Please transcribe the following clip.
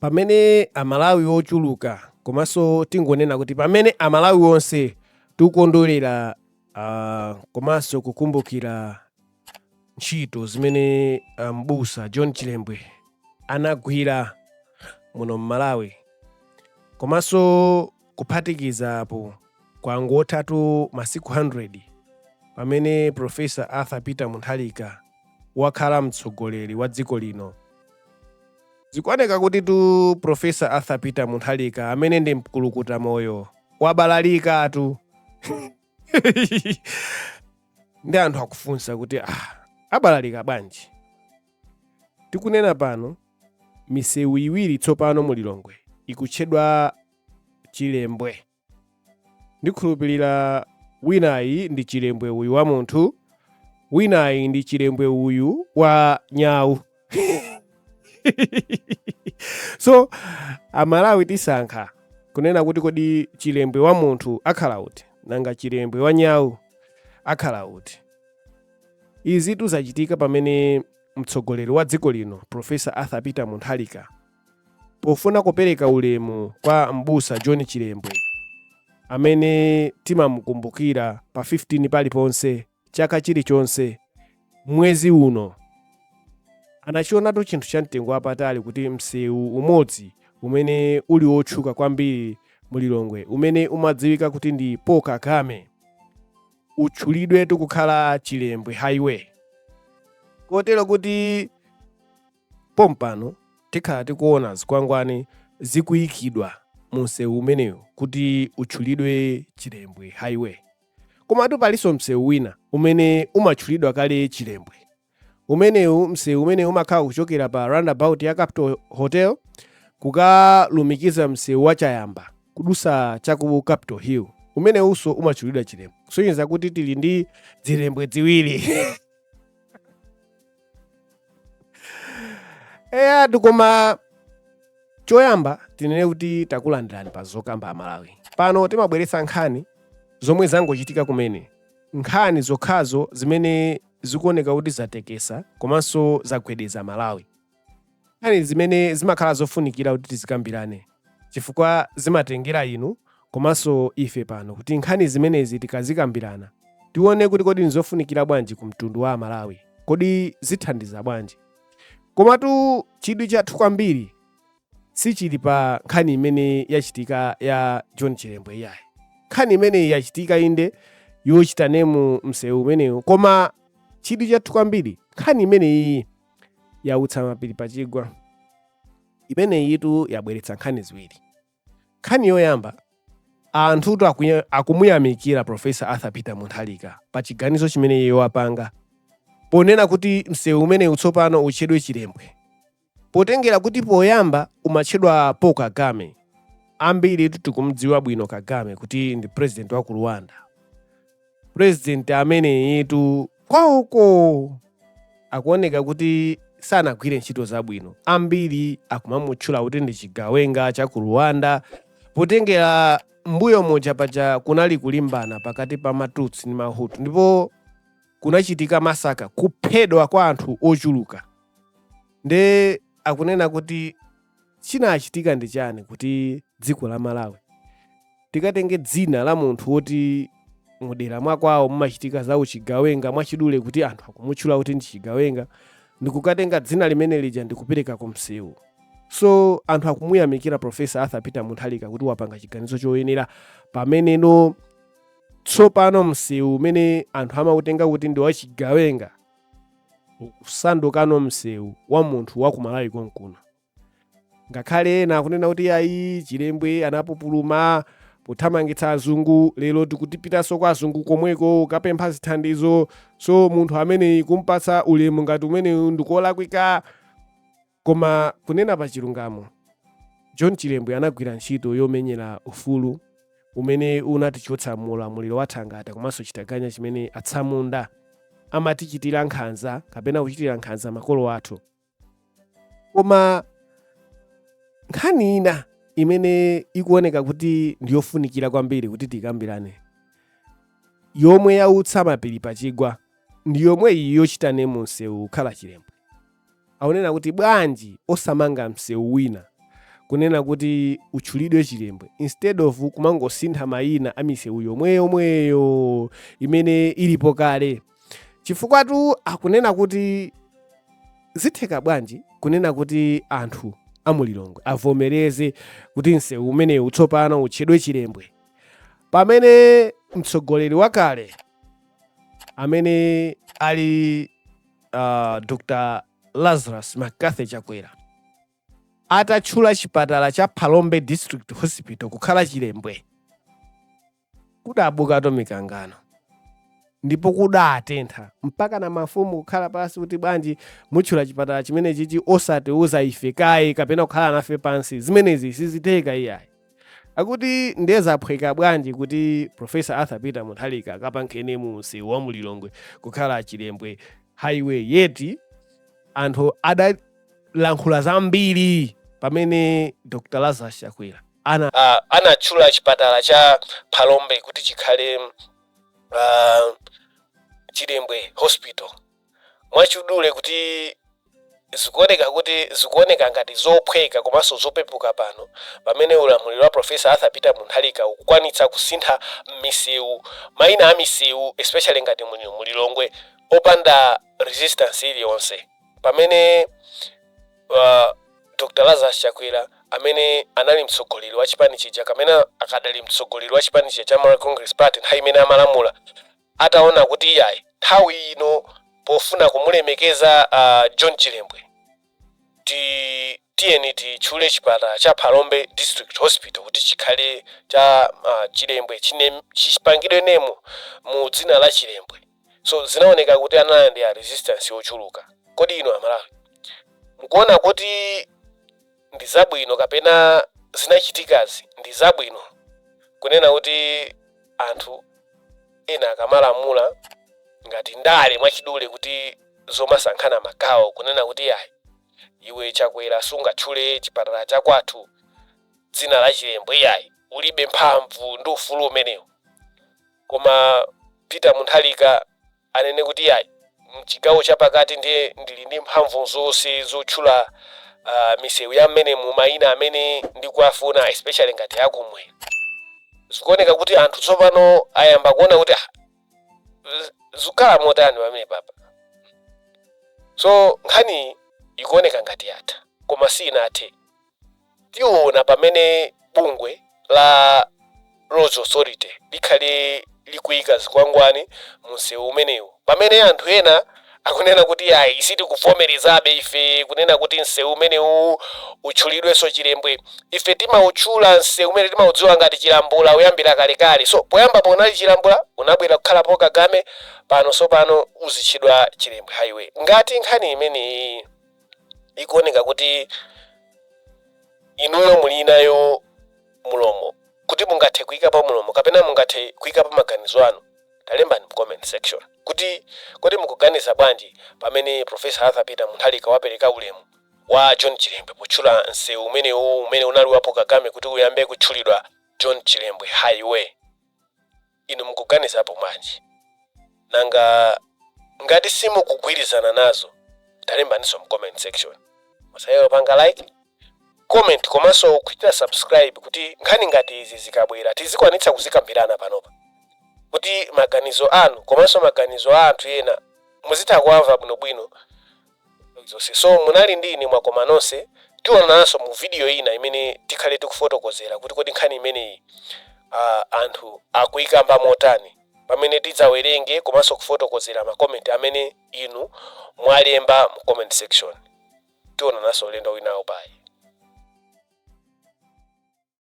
Pamene Amalawi ochuluka komanso tingonena kuti pamene Amalawi onse tikukondwerera komanso kukumbukira ntchito zimene m'busa John Chilembwe anagwira muno m'Malawi komanso kuphatikiza apo kwangothatu masiku 100 pamene Professor Arthur Peter Mutharika wakhala mtsogoleri wa dziko lino. Zikuoneka kutitu Professor Arthur Peter Mutharika amene ndi mkulukuta moyo wabalalikatu. Ndi anthu akufunsa kuti ah, abalalika bwanji? Tikunena pano misewu iwiri tsopano mu Lilongwe ikutchedwa Chilembwe. Ndikhulupilira winayi ndi Chilembwe uyu wa munthu, winayi ndi Chilembwe uyu wa nyau. So Amalawi tisankha kunena kuti kodi Chilembwe wa munthu akhala uti, nanga Chilembwe wa nyau akhala uti? Izitu zachitika pamene mtsogoleri wa dziko lino Professor Arthur Peter Mutharika pofuna kupereka ulemu kwa m'busa John Chilembwe amene timamukumbukira pa 15 paliponse chaka chilichonse mwezi uno, anachionatu chinthu cha mtengo wapatali kuti msewu umodzi umene uli wotchuka kwambiri mu Lilongwe umene umadziwika kuti ndi Paul Kagame utchulidwetu kukhala Chilembwe Highway kotero kuti pompano tikhala tikuona zikwangwani zikuyikidwa mu msewu umenewu kuti utchulidwe Chilembwe Highway. Komatu palinso msewu wina umene umatchulidwa kale Chilembwe. Umenewu msewu umene umakhala kuchokera pa roundabout ya Capital Hotel kukalumikiza msewu wa Chayamba kudusa chaku Capital Hill. Umenewunso umatchulidwa Chilembwe. Kusonyeza kuti tili ndi zilembwe ziwiri. Eyatu, koma choyamba tinene kuti takulandirani pa Zokamba Amalawi. Pano timabweretsa nkhani zomwe zangochitika kumene, nkhani zokhazo zimene zikuoneka kuti zatekesa komanso zagwedeza Malawi, nkhani zimene zimakhala zofunikira kuti tizikambirane chifukwa zimatengera inu komanso ife pano kuti nkhani zimenezi tikazikambirana tione kuti kodi nzofunikira bwanji ku mtundu wa Amalawi, kodi zithandiza bwanji. Komatu chidwi chathu kwambiri sichili pa nkhani imene yachitika ya John Chilembwe iyayi. Nkhani imeneyi yachitika inde yochita name msewu umenewu, koma chidwi chathu kwambiri nkhani imeneyi yautsa mapiri pachigwa. Imeneyitu yabweretsa nkhani ziwiri. Nkhani yoyamba, anthutu akumuyamikira Professor Arthur Peter Mutharika pa chiganizo chimene iye wapanga ponena kuti msewu umenewu tsopano utchedwe Chilembwe, potengera kuti poyamba umatchedwa Paul Kagame. Ambiritu tikumdziwa bwino Kagame kuti ndi president wa ku Rwanda. President ameneyitu kwawoko akuoneka kuti sanagwire ntchito zabwino. Ambiri akumamutchula kuti ndi chigawenga cha ku Rwanda potengera mbuyo muja paja kunali kulimbana pakati pa Matutsi ndi Mahutu ndipo kunachitika massacre, kuphedwa kwa anthu ochuluka. Nde akunena kuti chinachitika ndi chani kuti dziko la Malawi tikatenge dzina la munthu woti mudera mwakwawo mumachitika za uchigawenga, mwachidule kuti anthu akumutchula kuti ndi chigawenga, ndikukatenga dzina limene lija ndikupereka ku msewu. So anthu akumuyamikira Professor Arthur Peter Mutharika kuti wapanga chiganizo choyenera pameneno tsopano msewu umene anthu amautenga kuti ndi wachigawenga ukusandukano msewu wa munthu wa ku Malawi konkuno. Ngakhale ena akunena kuti ayi, Chilembwe anapupuluma pothamangitsa azungu, lero tikutipitanso kwa azungu komweko kukapempha zithandizo, so munthu ameneyi kumpatsa ulemu ngati umenewu ndikolakwika. Koma kunena pa chilungamo, John Chilembwe anagwira ntchito yomenyera ufulu umene unatichotsa mu ulamuliro wa thangata komanso chitaganya chimene atsamunda amatichitira nkhanza kapena kuchitira nkhanza makolo athu. Koma nkhani ina imene ikuoneka kuti ndiyofunikira kwambiri kuti tikambirane, yomwe yautsa mapiri pachigwa, ndi yomwe iyi yochita name msewu kukhala Chilembwe. Akunena kuti bwanji osamanga msewu wina Kunena kuti utchulidwe Chilembwe instead of kumangosintha mayina a misewu yomweyomweyo imene ilipo kale, chifukwatu akunena kuti zitheka bwanji kunena kuti anthu amulilongwe avomereze kuti msewu umenewu tsopano utchedwe Chilembwe, pamene mtsogoleri wakale amene ali Dr Lazarus McCarthy Chakwera atatchula chipatala cha Phalombe District Hospital kukhala Chilembwe, kudabukato mikangano ndipo kudatentha mpaka na mafumu kukhala pansi kuti, "Bwanji mutchula chipatala chimene chichi osatiuza ife kaye kapena kukhala nafe pansi? Zimenezi sizitheka iyayi." Akuti ndiye zaphweka bwanji kuti Professor Arthur Peter Mutharika akapankhene mu msewu wa mulilongwe kukhala Chilembwe Highway, yet anthu adalankhula zambiri pamene Dr Lazarus Chakwera anatchula chipatala cha Phalombe kuti chikhale Chilembwe Hospital? Mwachidule kuti zikuoneka kuti zikuoneka ngati zophweka komanso zopepuka pano pamene ulamuliro wa Professor Arthur Peter Mutharika ukukwanitsa kusintha misewu, mayina a misewu, especially ngati muli mulilongwe, opanda resistance iliyonse, pamene Dr Lazarus Chakwera amene anali mtsogoleri wa chipani chija, kamene akadali mtsogoleri wa chipani chija cha Malawi Congress Party, nthawi imene amalamula, ataona kuti iyayi, nthawi ino pofuna kumulemekeza John Chilembwe, tiyeni titchule chipatala cha Phalombe District Hospital kuti chikhale cha Chilembwe, chipangidwe name mu dzina la Chilembwe. So zinaoneka kuti analandira resistance yochuluka. Kodi inu Amalawi mukuona kuti ndi zabwino kapena zinachitikazi ndi zabwino, kunena kuti anthu ena akamalamula ngati ndale, mwachidule kuti zomasankhana magawo, kunena kuti ayi, iwe Chakwera sungatchule chipatala chakwathu dzina la Chilembwe, iyayi, ulibe mphamvu ndi ufulu umenewo, koma Peter Mutharika anene kuti iyayi, mchigawo chapakati ndiye ndili ndi mphamvu zonse zotchula misewu ya mmene mu mayina amene ndikuafuna, especially ngati akumwera? Zikuoneka kuti anthu tsopano ayamba kuona kuti ah, zikukhala motani pamene papa? So nkhani ikuoneka ngati yatha, koma sinathe. Tiona pamene bungwe la Roads Authority likhale likuyika zikwangwani mu msewu umenewu, pamene anthu ena akunena kuti ayi, sitikuvomerezabe ife kunena kuti msewu umenewu utchulidwenso Chilembwe. Ife timautchula msewu umene timaudziwa ngati Chilambula uyambira kalekale. So poyamba ponali Chilambula, unabwera kukhalapo Kagame, pano sopano uzitchedwa Chilembwe Highway. Ngati nkhani imeneyi ikuoneka kuti inuyo muli nayo mulomo, kuti mungathe kuyikapo mulomo kapena mungathe kuyikapo maganizo anu, talembani mu comment section kuti kodi mukuganiza bwanji pamene Professor Arthur Peter Mutharika wapereka ulemu wa John Chilembwe potchula msewu umenewu umene unali wapo Kagame kuti uyambe kutchulidwa John Chilembwe Highway? Inu mukuganizapo bwanji? Nanga ngati simukugwirizana nazo, talembaninso mu comment section. Musayiwale panga like, comment komanso kuchita subscribe kuti nkhani ngati izi zikabwera tizikwanitsa kuzikambirana panopa, kuti maganizo anu komanso maganizo a anthu ena muzitha kuamva bwinobwino zonse. So munali ndi ine Mwakoma nonse. Tionananso mu video ina imene tikhale tikufotokozera kuti kodi nkhani imeneyi anthu akuyikamba motani, pamene tidzawerenge komanso kufotokozera ma comment amene inu mwalemba mu comment section. Tionananso ulendo winawo, bye.